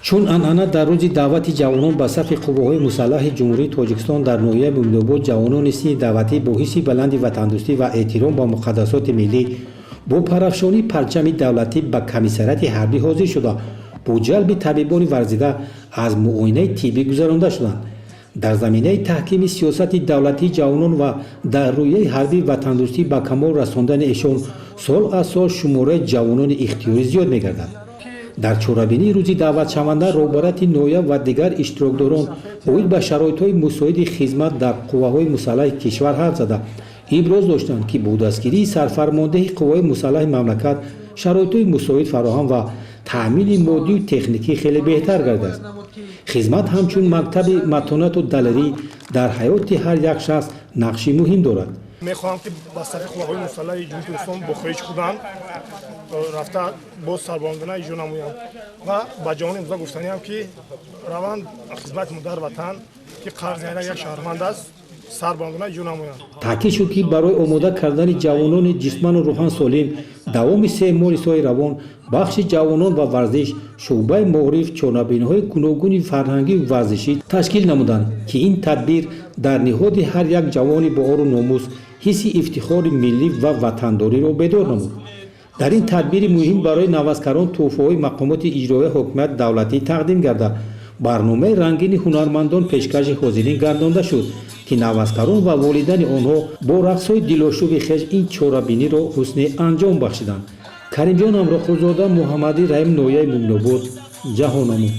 Чун анъана, дар рӯзи даъвати ҷавонон ба сафи қувваҳои мусаллаҳи Ҷумҳурии Тоҷикистон дар ноҳияи Мӯминобод ҷавонони синни даъватӣ бо ҳисси баланди ватандӯстӣ ва эҳтиром ба муқаддасоти миллӣ бо парафшонии парчами давлатӣ ба комиссариати ҳарбӣ ҳозир шуда, бо ҷалби табибони варзида аз муоинаи тиббӣ гузаронда шуданд. Дар заминаи таҳкими сиёсати давлатии ҷавонон ва дар рӯҳияи ҳарбии ватандӯстӣ ба камол расондани эшон сол аз сол шумораи ҷавонони ихтиёрӣ зиёд мегардад. Дар чорабинии рӯзи даъватшаванда роҳбарияти ноҳия ва дигар иштирокдорон оид ба шароитҳои мусоиди хизмат дар қувваҳои мусаллаҳи кишвар ҳарф зада, иброз доштанд, ки бо дастгирии сарфармондеҳи қувваҳои мусаллаҳи мамлакат шароитҳои мусоид фароҳам ва таъмини моддию техникӣ хеле беҳтар гардааст. Хизмат ҳамчун мактаби матонату далерӣ дар ҳаёти ҳар як шахс нақши муҳим дорад. Мехоҳам, ки ба сафи қувваҳои мусаллаҳи Ҷумҳурии Тоҷикистон бо хоҳиши худам рафта, боз сарбаландона иҷро намоям ва ба ҷавони имрӯза гуфтаниам, ки раванд хизмати модар ватан, ки қарзи ҳар як шаҳрванд аст, сарбаландона иҷро намоянд. Таъкид шуд, ки барои омода кардани ҷавонони ҷисману рӯҳан солим давоми 3 моҳи соли равон бахши ҷавонон ва варзиш, шӯъбаи маориф чорабиниҳои гуногуни фарҳангию варзишӣ ташкил намуданд, ки ин тадбир дар ниҳоди ҳар як ҷавони боору номус ҳисси ифтихори миллӣ ва ватандориро бедор намуд. Дар ин тадбири муҳим барои наваскарон тӯҳфаҳои мақомоти иҷроияи ҳокимияти давлатӣ тақдим гарда, барномаи рангини ҳунармандон пешкаши ҳозирин гардонда шуд, ки наваскарон ва волидайни онҳо бо рақсҳои дилошӯби хеш ин чорабиниро ҳусни анҷом бахшиданд. Каримҷон Амроқулзода, Муҳаммадӣ Раҳим, ноҳияи Мӯминобод, Ҷаҳономо.